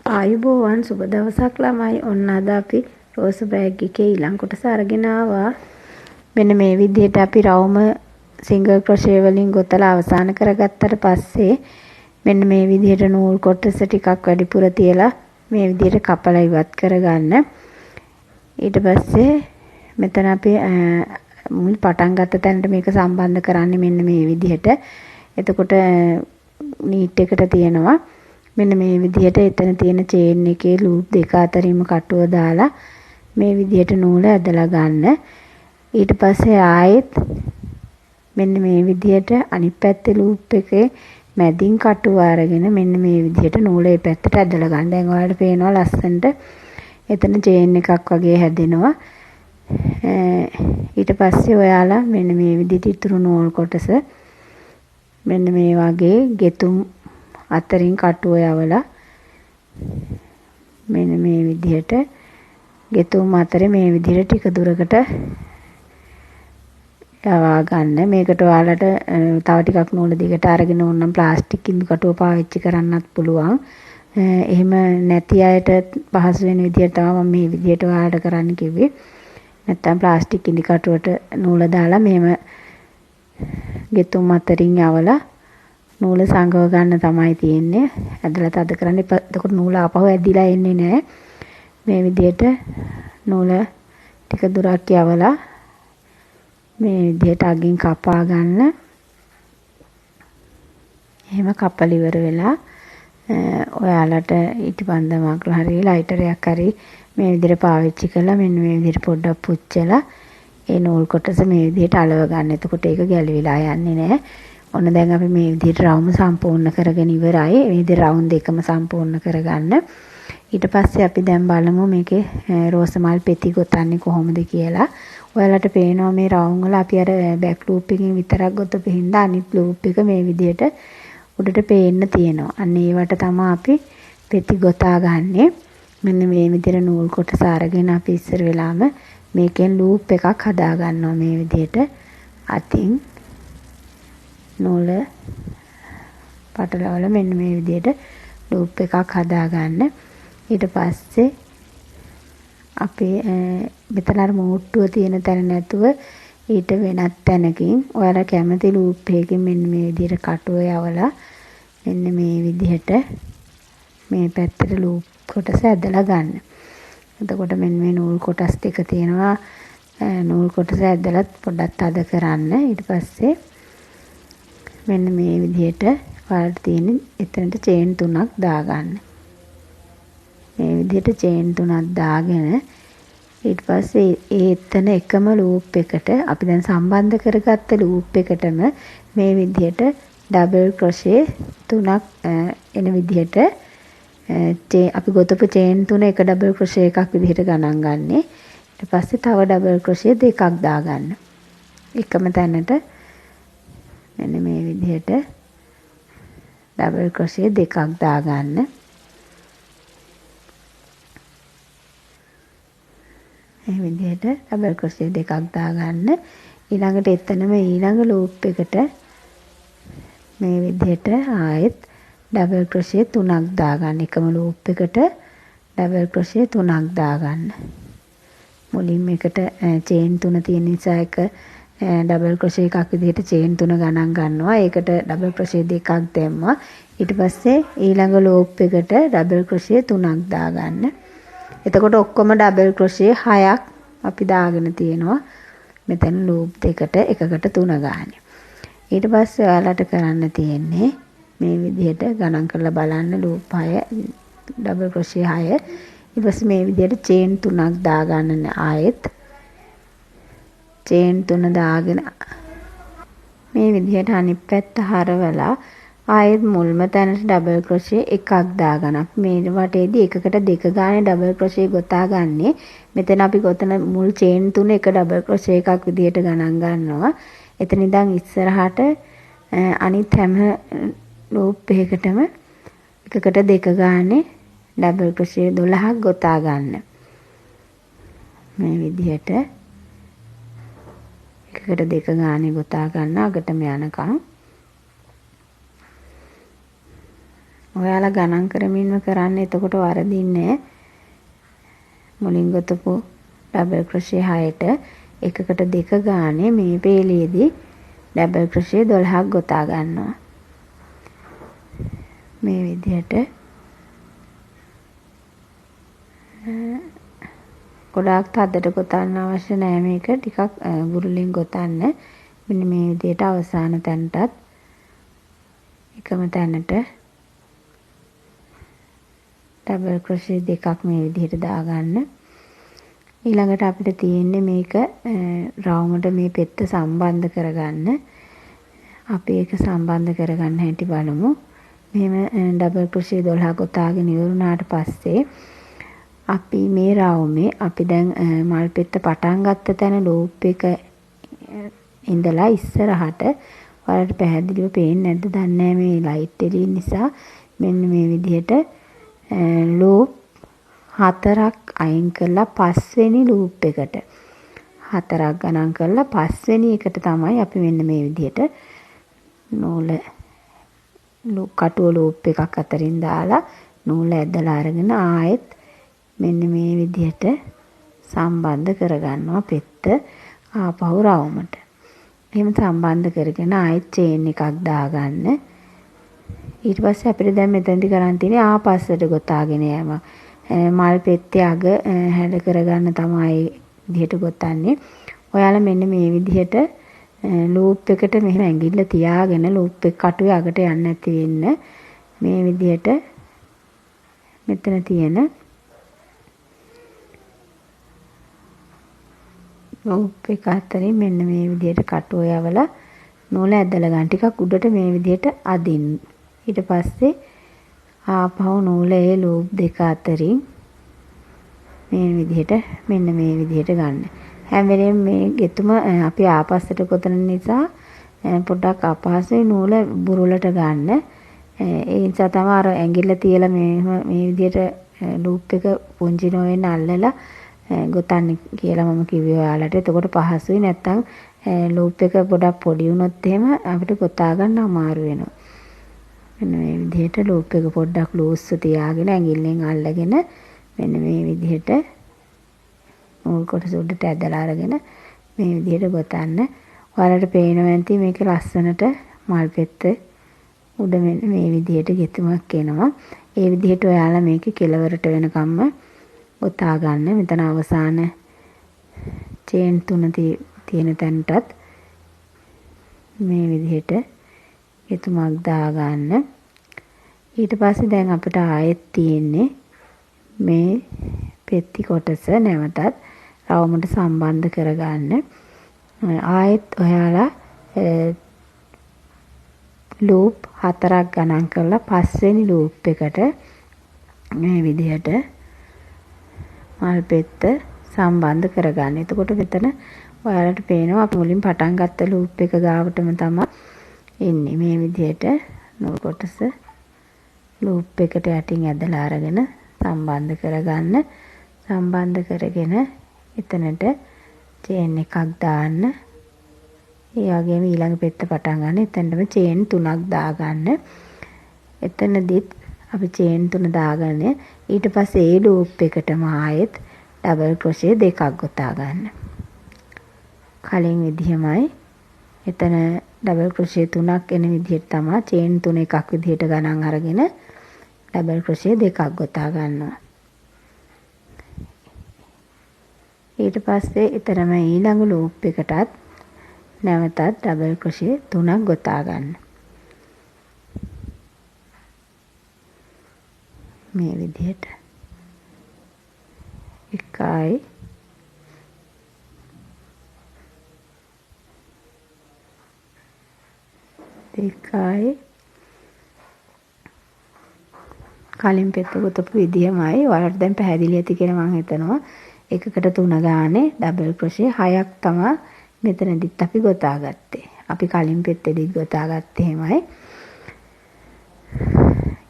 ආයුබෝවන් සුබ දවසක් ළමයි. ඔන්න අද අපි රෝස බෑග් එකේ ඊළඟ කොටස අරගෙන ආවා. මෙන්න මේ විදිහට අපි රවුම සිංගල් ක්‍රොෂේ වලින් ගොතලා අවසන් කරගත්තට පස්සේ මෙන්න මේ විදිහට නූල් කොටස ටිකක් වැඩිපුර තියලා මේ විදිහට කපලා ඉවත් කරගන්න. ඊට පස්සේ මෙතන අපි මුල් පටන් ගත්ත තැනට මේක සම්බන්ධ කරන්නේ මෙන්න මේ විදිහට. එතකොට නීට් එකට තියෙනවා. මෙන්න මේ විදිහට එතන තියෙන චේන් එකේ ලූප් දෙක අතරින්ම කටුව දාලා මේ විදිහට නූල ඇදලා ගන්න. ඊට පස්සේ ආයෙත් මෙන්න මේ විදිහට අනිත් පැත්තේ ලූප් එකේ මැදින් කටුව අරගෙන මෙන්න මේ විදිහට නූල ඒ පැත්තට ඇදලා ගන්න. දැන් ඔයාලට පේනවා ලස්සනට එතන චේන් එකක් වගේ හැදෙනවා. ඊට පස්සේ ඔයාලා මෙන්න මේ විදිහට ඉතුරු නූල් කොටස මෙන්න මේ වගේ ගෙතුම් අතරින් කටුව යවලා මෙන්න මේ විදිහට ගෙතුම් අතරේ මේ විදිහට ටික දුරකට යවා ගන්න. මේකට ඔයාලට තව ටිකක් නූල දිගට අරගෙන ඕනනම් ප්ලාස්ටික් ඉඳු කටුව පාවිච්චි කරන්නත් පුළුවන්. එහෙම නැති අයට පහසු වෙන විදිහට තමයි මම මේ විදිහට ඔයාලට කරන්න කිව්වේ. නැත්තම් ප්ලාස්ටික් ඉඳි කටුවට නූල දාලා මෙහෙම ගෙතුම් අතරින් යවලා නූල සංගව ගන්න තමයි තියෙන්නේ. ඇදලා තද කරන්න එපා. එතකොට නූල ආපහු ඇදිලා එන්නේ නෑ. මේ විදිහට නූල ටික දුරක් යවලා මේ විදිහට අගින් කපා ගන්න. එහෙම කපලා ඉවර වෙලා ඔයාලට ඊටපන්දමක් හරි ලයිටරයක් හරි මේ විදිහට පාවිච්චි කරලා මෙන්න මේ විදිහට පොඩ්ඩක් පුච්චලා ඒ නූල් කොටස මේ විදිහට අලව ගන්න. එතකොට ඒක ගැලවිලා යන්නේ නෑ. ඔන්න දැන් අපි මේ විදිහට රවුම සම්පූර්ණ කරගෙන ඉවරයි. මේ විදිහට රවුම් දෙකම සම්පූර්ණ කරගන්න. ඊට පස්සේ අපි දැන් බලමු මේකේ රෝස මල් පෙති ගොතන්නේ කොහොමද කියලා. ඔයාලට පේනවා මේ රවුම් වල අපි අර බෑක් ලූප් එකකින් විතරක් ගොතපු හින්දා අනිත් ලූප් එක මේ විදිහට උඩට පේන්න තියෙනවා. අන්න ඒවට තමයි අපි පෙති ගොතා ගන්නෙ. මෙන්න මේ විදිහට නූල් කොටස අරගෙන අපි ඉස්සර වෙලාම මේකෙන් ලූප් එකක් හදා ගන්නවා මේ විදිහට. අතින් නූල පටලවලා මෙන්න මේ විදිහට ලූප් එකක් හදා ගන්න. ඊට පස්සේ අපි මෙතන අර මෝට්ටුව තියෙන තැන නැතුව ඊට වෙනත් තැනකින් ඔයාලා කැමති ලූප් එකකින් මෙන්න මේ විදිහට කටුව යවලා මෙන්න මේ විදිහට මේ පැත්තට ලූප් කොටස ඇදලා ගන්න. එතකොට මෙන්න මේ නූල් කොටස් දෙක තියෙනවා. නූල් කොටස ඇදලත් පොඩ්ඩක් තද කරන්න. ඊට පස්සේ මෙන්න මේ විදිහට ඔයාලට තියෙන එතනට චේන් තුනක් දාගන්න. මේ විදිහට චේන් තුනක් දාගෙන ඊට පස්සේ ඒ එතන එකම ලූප් එකට අපි දැන් සම්බන්ධ කරගත්ත ලූප් එකටම මේ විදිහට ඩබල් ක්‍රොෂේ තුනක් එන විදිහට අපි ගොතපු චේන් තුන එක ඩබල් ක්‍රොෂේ එකක් විදිහට ගණන් ගන්නෙ. ඊට පස්සේ තව ඩබල් ක්‍රොෂේ දෙකක් දාගන්න. එකම තැනට මෙන්න මේ විදිහට ඩබල් ක්‍රොෂේ දෙකක් දාගන්න. මේ විදිහට ඩබල් ක්‍රොෂේ දෙකක් දාගන්න. ඊළඟට එතනම ඊළඟ ලූප් එකට මේ විදිහට ආයෙත් ඩබල් ක්‍රොෂේ තුනක් දාගන්න. එකම ලූප් එකට ඩබල් ක්‍රොෂේ තුනක් දාගන්න. මුලින්ම එකට චේන් තුන තියෙන නිසා එක ඩබල් ක්‍රොෂේ එකක් විදිහට චේන් තුන ගණන් ගන්නවා. ඒකට ඩබල් ක්‍රොෂේ දෙකක් දැම්මා. ඊට පස්සේ ඊළඟ ලූප් එකට ඩබල් ක්‍රොෂේ තුනක් දාගන්න. එතකොට ඔක්කොම ඩබල් ක්‍රොෂේ 6ක් අපි දාගෙන තියෙනවා. මෙතන ලූප් දෙකට එකකට තුන ගානේ. ඊට පස්සේ ඔයාලට කරන්න තියෙන්නේ මේ විදිහට ගණන් කරලා බලන්න ලූප් 6 ඩබල් ක්‍රොෂේ 6. ඊට පස්සේ මේ විදිහට චේන් තුනක් දාගන්න. ආයෙත් චේන් තුන දාගෙන මේ විදිහට අනිත් පැත්ත හරවලා ආයෙත් මුල්ම තැනට ඩබල් ක්‍රොෂේ එකක් දාගන්න. අපි මේ වටේදී එකකට දෙක ගානේ ඩබල් ක්‍රොෂේ ගොතා ගන්නෙ. මෙතන අපි ගොතන මුල් චේන් තුන එක ඩබල් ක්‍රොෂේ එකක් විදිහට ගණන් ගන්නවා. එතන ඉඳන් ඉස්සරහට අනිත් හැම ලූප් එකකටම එකකට දෙක ගානේ ඩබල් ක්‍රොෂේ 12ක් ගොතා ගන්න. මේ විදිහට එකකට දෙක ගානේ ගොතා ගන්න අගටම යනකම්. ඔයාලා ගණන් කරමින්ම කරන්න, එතකොට වරදින්නේ නෑ. මුලින් ගොතපු ඩබල් ක්‍රොෂේ 6ට එකකට දෙක ගානේ මේ පේලියේදී ඩබල් ක්‍රොෂේ 12ක් ගොතා ගන්නවා. මේ විදිහට ගොඩාක් තදට ගොතන්න අවශ්‍ය නෑ, මේක ටිකක් බුරුලින් ගොතන්න. මෙන්න මේ විදිහට අවසාන තැනටත් එකම තැනට ඩබල් ක්‍රොෂේ දෙකක් මේ විදිහට දාගන්න. ඊළඟට අපිට තියෙන්නේ මේක රවුමට මේ පෙත්ත සම්බන්ධ කරගන්න. අපි ඒක සම්බන්ධ කරගන්න හැටි බලමු. මෙහෙම ඩබල් ක්‍රොෂේ 12 ගොතාගෙන ඉවර වුණාට පස්සේ අපි මේ රවුමේ අපි දැන් මල් පෙත්ත පටන් ගත්ත තැන ලූප් එක ඉඳලා ඉස්සරහට ඔයාලට පැහැදිලිව පේන්නේ නැද්ද දන්නේ නැහැ මේ ලයිට් එළිය නිසා. මෙන්න මේ විදිහට ලූප් 4ක් අයින් කරලා පස්වෙනි ලූප් එකට 4ක් ගණන් කරලා පස්වෙනි එකට තමයි අපි මෙන්න මේ විදිහට නූල කටුව ලූප් එකක් අතරින් දාලා නූල ඇදලා අරගෙන ආයෙත් මෙන්න මේ විදිහට සම්බන්ධ කරගන්නවා පෙත්ත ආපහු රවුමට. එහෙම සම්බන්ධ කරගෙන ආයෙත් චේන් එකක් දාගන්න. ඊට පස්සේ අපිට දැන් මෙතනදි කරන් තියෙන්නේ ආපස්සට ගොතාගෙන යෑම. මල් පෙත්තේ අග හැඩ කරගන්න තමයි විදිහට ගොතන්නේ. ඔයාලා මෙන්න මේ විදිහට ලූප් එකට මෙහෙම ඇඟිල්ල තියාගෙන ලූප් එක කටුවේ අගට යන්නේ නැති වෙන්න මේ විදිහට මෙතන තියෙන ලූප් එක අතරින් මෙන්න මේ විදිහට කටුව යවලා නූල ඇදලා ගන්න. ටිකක් උඩට මේ විදිහට අදින්න. ඊට පස්සේ ආපහු නූල ඒ ලූප් දෙක අතරින් මේ විදිහට මෙන්න මේ විදිහට ගන්න. හැම වෙලේම මේ ගෙතුම අපි ආපස්සට ගොතන නිසා පොඩ්ඩක් අපහසුයි නූල බුරුලට ගන්න. ඒ නිසා තමයි අර ඇඟිල්ල තියලා මේ විදිහට ලූප් එක පුංචි නොවෙන්න අල්ලලා ගොතන්න කියලා මම කිව්වේ ඔයාලට. එතකොට පහසුයි. නැත්තම් ලූප් එක පොඩක් පොඩි වුණොත් එහෙම අපිට ගොතා ගන්න අමාරු වෙනවා. මෙන්න මේ විදිහට ලූප් එක පොඩ්ඩක් ලූස්ව තියාගෙන ඇඟිල්ලෙන් අල්ලගෙන මෙන්න මේ විදිහට නූල් කොටස උඩට ඇදලා අරගෙන මේ විදිහට ගොතන්න. ඔයාලට පේනවා ඇති මේක ලස්සනට මල් පෙත්ත උඩ මෙන්න මේ විදිහට ගෙතුමක් එනවා. ඒ විදිහට ඔයාලා මේක කෙලවරට වෙනකම්ම ගොතා ගන්න. මෙතන අවසාන චේන් තුන තියෙන තැනටත් මේ විදිහට ගෙතුමක් දාගන්න. ඊට පස්සේ දැන් අපිට ආයෙත් තියෙන්නේ මේ පෙත්ති කොටස නැවතත් රවුමට සම්බන්ධ කරගන්න. ආයෙත් ඔයාලා ලූප් 4ක් ගණන් කරලා පස්වෙනි ලූප් එකට මේ විදිහට මල් පෙත්ත සම්බන්ධ කරගන්න. එතකොට මෙතන ඔයාලට පේනවා අපි මුලින් පටන් ගත්ත ලූප් එක ගාවටම තමයි එන්නේ. මේ විදිහට නූල් කොටස ලූප් එකට යටින් ඇදලා අරගෙන සම්බන්ධ කරගන්න. සම්බන්ධ කරගෙන එතනට චේන් එකක් දාන්න. ඒ වගේම ඊළඟ පෙත්ත පටන් ගන්න. එතනටම චේන් තුනක් දාගන්න. එතනදිත් අපි චේන් තුන දාගන්න. ඊට පස්සේ ඒ ලූප් එකටම ආයෙත් ඩබල් ක්‍රොෂේ දෙකක් ගොතා ගන්න. කලින් විදිහමයි එතන ඩබල් ක්‍රොෂේ තුනක් එන විදිහට තමයි චේන් තුන එකක් විදිහට ගණන් අරගෙන ඩබල් ක්‍රොෂේ දෙකක් ගොතා ගන්නවා. ඊට පස්සේ එතරම් ඊළඟ ලූප් එකටත් නැවතත් ඩබල් ක්‍රොෂේ තුනක් ගොතා ගන්න. මේ විදිහට 1 2 කලින් පෙත්ත ගොතපු විදිහමයි. ඔයාලට දැන් පැහැදිලි ඇති කියලා මං හිතනවා. එකකට තුන ගානේ ඩබල් ක්‍රොෂේ 6ක් තමයි මෙතනදිත් අපි ගොතා ගත්තේ. අපි කලින් පෙත්තෙදිත් ගොතා ගත්තේ එහෙමයි.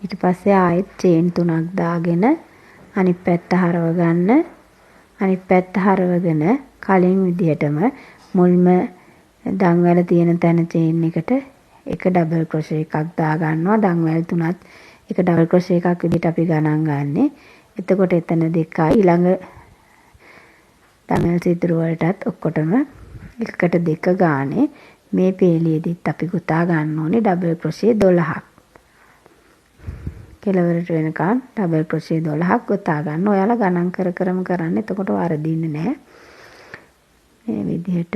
ඊට පස්සේ ආයෙත් චේන් තුනක් දාගෙන අනිත් පැත්ත හරව ගන්න. අනිත් පැත්ත හරවගෙන කලින් විදිහටම මුල්ම දන්වැල තියෙන තැන චේන් එකට එක ඩබල් ක්‍රොෂේ එකක් දා ගන්නවා. දන්වැල් තුනත් ඒක ඩබල් ක්‍රොෂේ එකක් විදිහට අපි ගණන් ගන්නෙ. එතකොට එතන 2යි ඊළඟ දඟල් සිදුරු වලටත් ඔක්කොටම එකකට 2 ගානේ මේ පේලියෙදිත් අපි ගොතා ගන්න ඕනේ ඩබල් ක්‍රොෂේ 12ක්. කෙළවරට වෙනකන් ඩබල් ක්‍රොෂේ 12ක් ගොතා ගන්න. ඔයාලා ගණන් කර කරම කරන්න. එතකොට වරදින්නේ නෑ. මේ විදිහට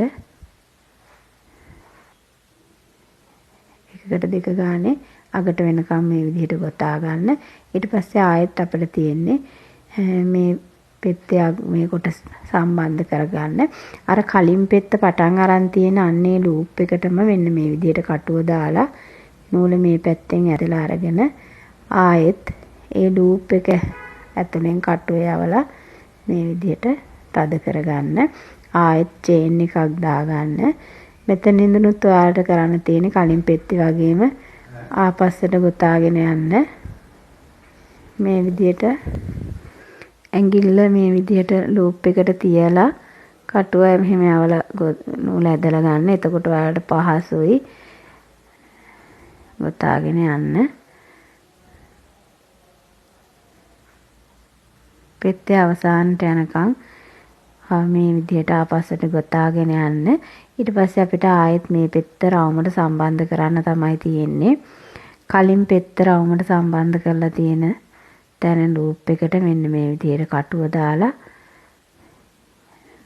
එකකට 2 ගානේ අගට වෙනකන් මේ විදිහට ගොතා ගන්න. ඊට පස්සේ ආයෙත් අපිට තියෙන්නේ මේ පෙත්තයක් මේ කොටස සම්බන්ධ කරගන්න. අර කලින් පෙත්ත පටන් අරන් තියෙන අන්නේ ලූප් එකටම මෙන්න මේ විදිහට කටුව දාලා නූල මේ පැත්තෙන් ඇදලා අරගෙන ආයෙත් ඒ ලූප් එක ඇතුලෙන් කටුව යවලා මේ විදිහට තද කරගන්න. ආයෙත් චේන් එකක් දාගන්න. මෙතන ඉඳනුත් ඔයාලට කරන්න තියෙන්නේ කලින් පෙත්තේ වගේම ආපස්සට ගොතාගෙන යන්න. මේ විදිහට ඇඟිල්ල මේ විදිහට ලූප් එකට තියලා කටුව මෙහෙම යවලා නූල ඇදලා ගන්න. එතකොට ඔයාලට පහසුයි ගොතාගෙන යන්න. පෙත්තේ අවසානට යනකම් මේ විදිහට ආපස්සට ගොතාගෙන යන්න. ඊට පස්සේ අපිට ආයෙත් මේ පෙත්ත රවුමට සම්බන්ධ කරන්න තමයි තියෙන්නේ. කලින් පෙත්ත රවුමට සම්බන්ධ කරලා තියෙන තැන ලූප් එකට මෙන්න මේ විදිහට කටුව දාලා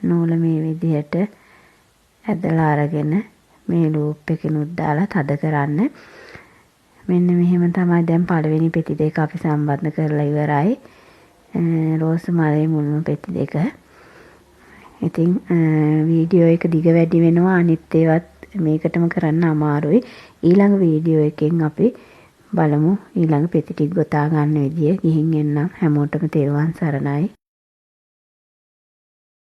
නූල මේ විදිහට ඇදලා අරගෙන මේ ලූප් එකෙනුත් දාලා තද කරන්න. මෙන්න මෙහෙම තමයි දැන් පළවෙනි පෙති දෙක අපි සම්බන්ධ කරලා ඉවරයි. රෝස මලේ මුල්ම පෙති දෙක. ඉතින් වීඩියෝ එක දිග වැඩි වෙනවා. අනිත් ඒවත් මේකටම කරන්න අමාරුයි. ඊළඟ වීඩියෝ එකෙන් අපි බලමු ඊළඟ පෙති ටික ගොතා ගන්න විදිය. ගිහින් එන්නම්. හැමෝටම තෙරුවන් සරණයි.